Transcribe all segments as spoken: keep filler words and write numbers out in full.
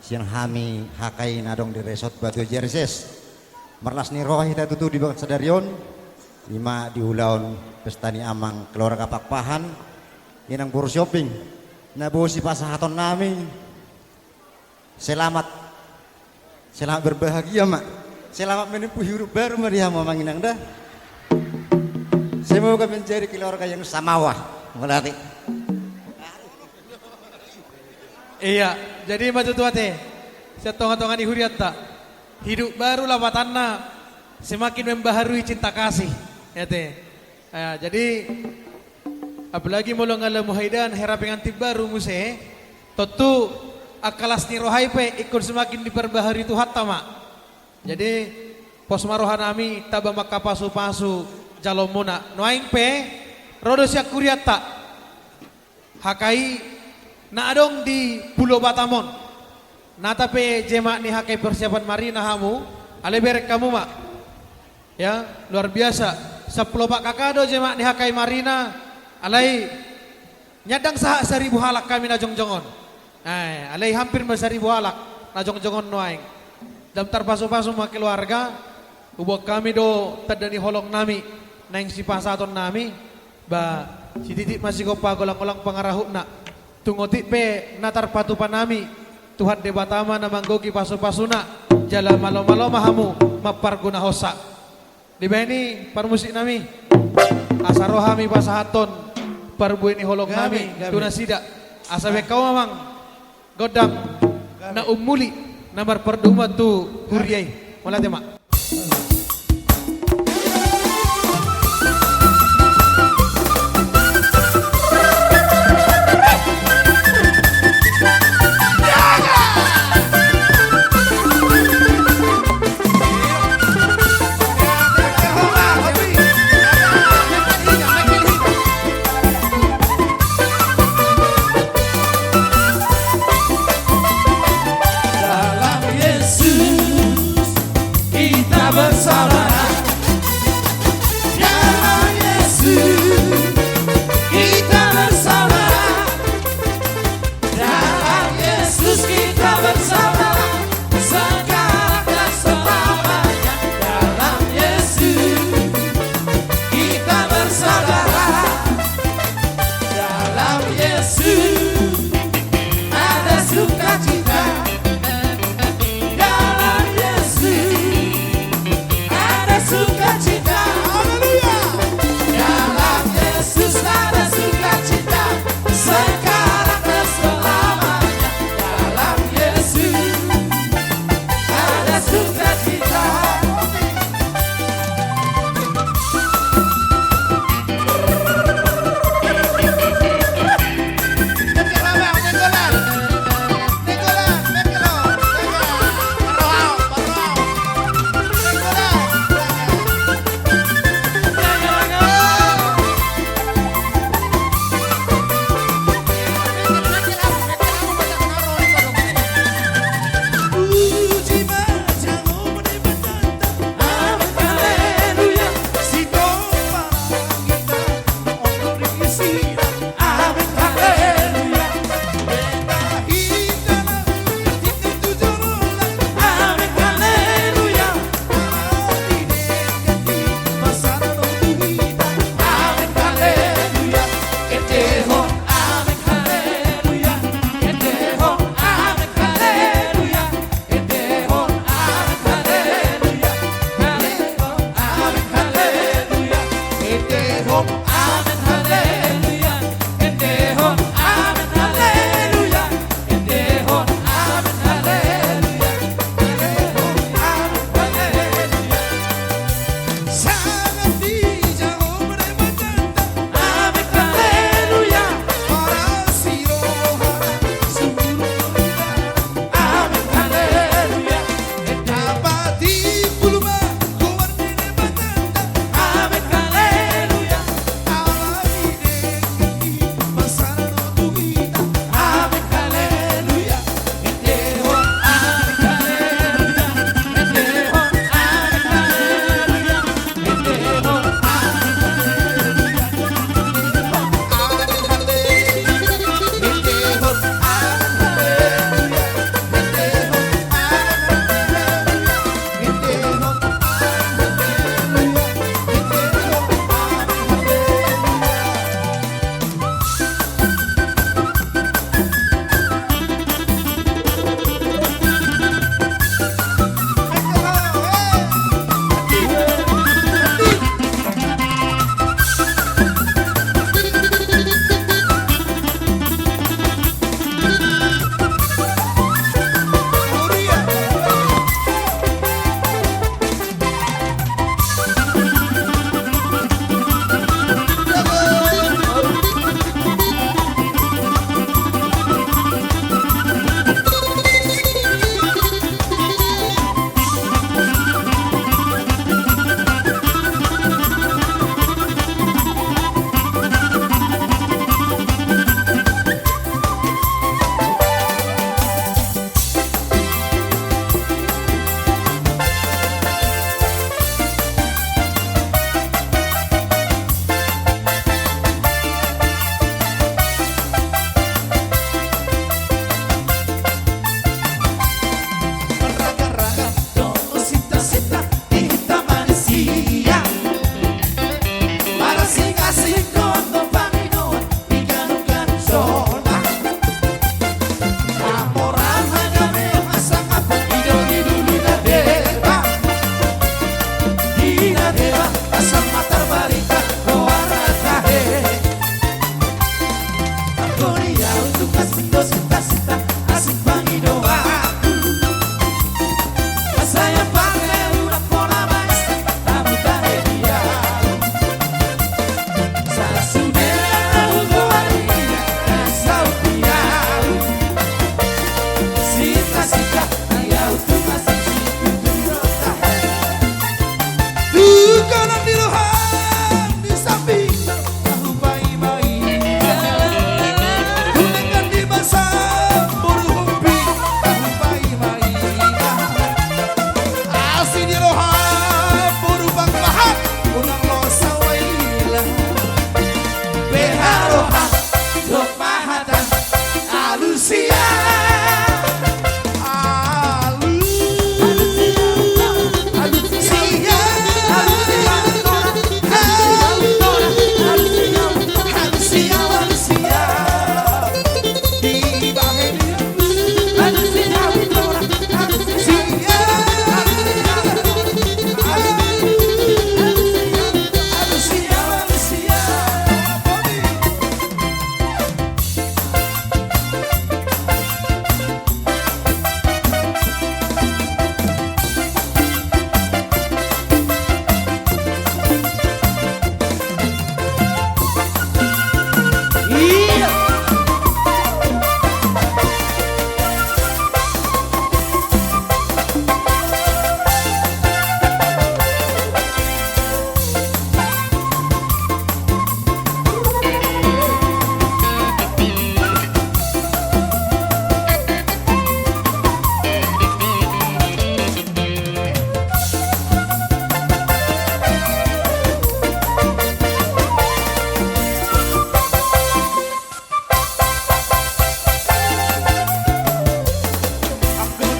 Sian hami H K I na adong di Resort Batu Aji R S S. Marlas ni roha hita tutu di bagas sadari on, i ma di ulaon pesta ni amang keluarga Pakpahan, inang boru Sihombing, na boi sipasahatonnami. Selamat, selamat berbahagia ma. Selamat menempuh hidup baru ma di hamu amang inang da. Semoga menjadi keluarga yang samawa. Mauliate. Iya, jadi ma tutu ate, sian tonga-tonga ni hurianta, hidup baru lapatanna, semakin membaharui cinta kasih, ate. Jadi apalagi molo nga lam muhaidan hera pengantin baru muse, tontu angka las ni roha i pe ingkon semakin diperbaharui Tuhanta ma. Jadi pos ma rohanami taba mangkapasu-pasu jalonmuna. Nuaeng pe ro do sian hurianta H K I na adong di Pulo Batam on. Nata pe jemaat ni H K I persiapan marina hamu, alai bereng hamu ma. Ya, luar biasa. Sampulu opat K K do jemaat ni H K I marina, alai ndang sahat saribu halak hami na jongjong on. Alai hampir ma saribu halak na jongjong on nuaeng. Dang tarpasu-pasu ma keluarga, huboan hami do tanda ni holongnami naeng sipasahatonnami. Ba sititi ma sigompa, golang-golang pangarahutna. Tung otik pe na tarpatupa nami, Tuhan Debata ma na manggohi pasu-pasuna, jala malo-malo ma hamu mamparguna hosa. Dibahen i parmusiknami, asa ro hami pasahathon parbue ni holongnami tu nasida. Asa bahen hamu amang gondang na ummuli na marpardomuan tu huria i. Mauliate ma. Dalam Yesus,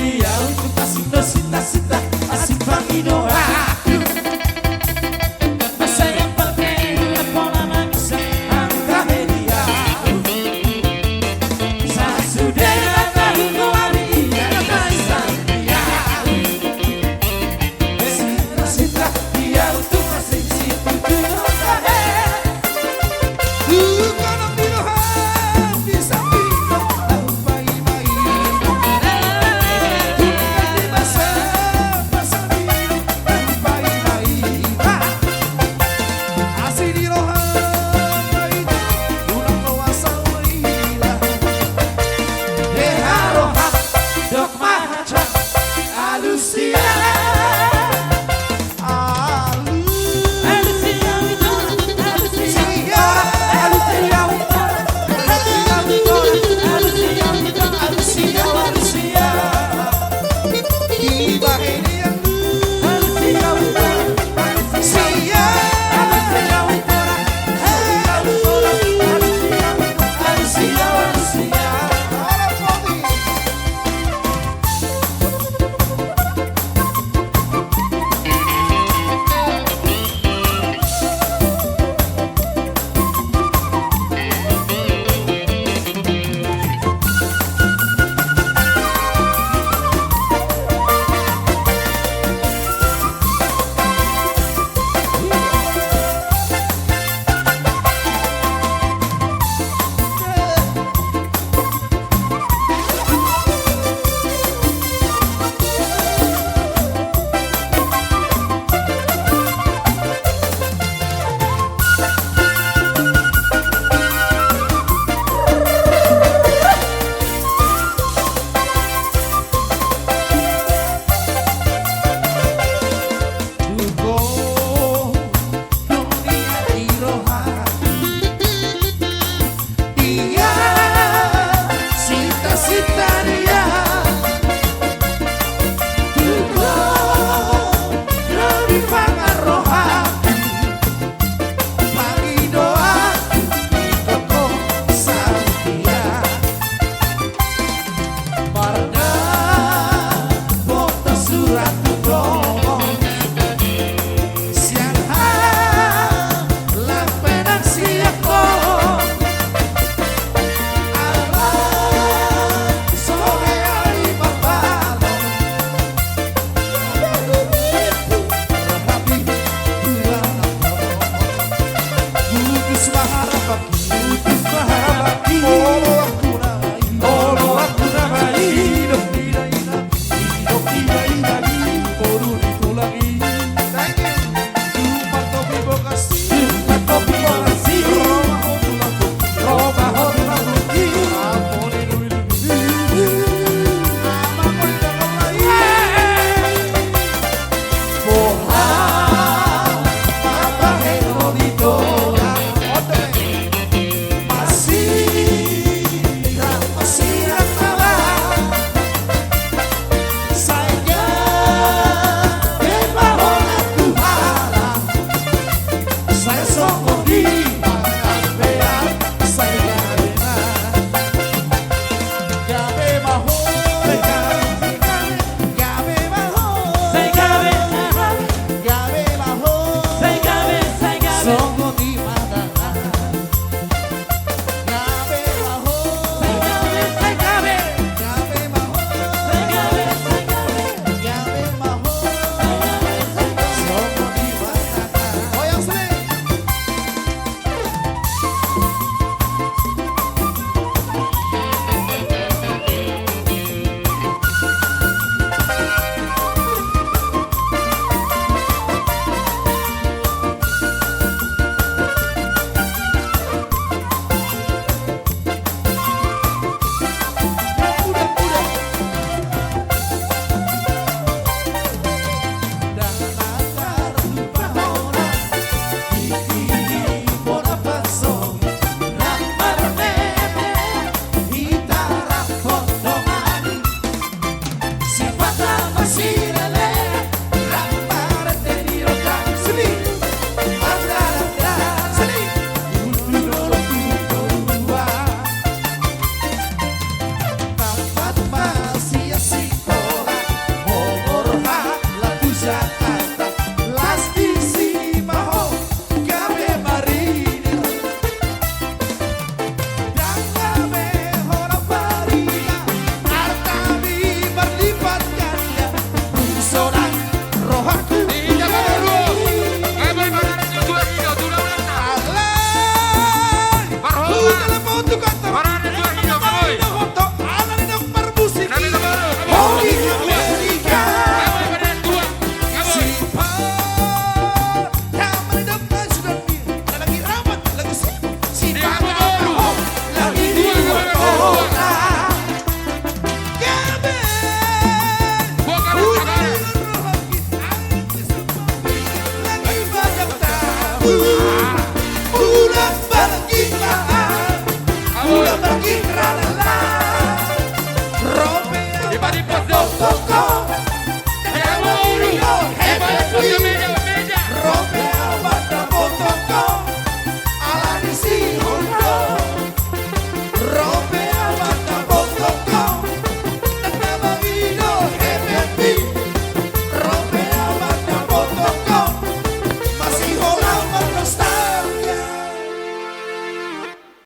Ia untuk kasih dosi tak sita, asik pangido aku. Masa yang penting, lepona mangisa, angka media. Sasude na tahu kau hari ini, angka media. Sita, sita, ia untuk kasih si penting, angka he.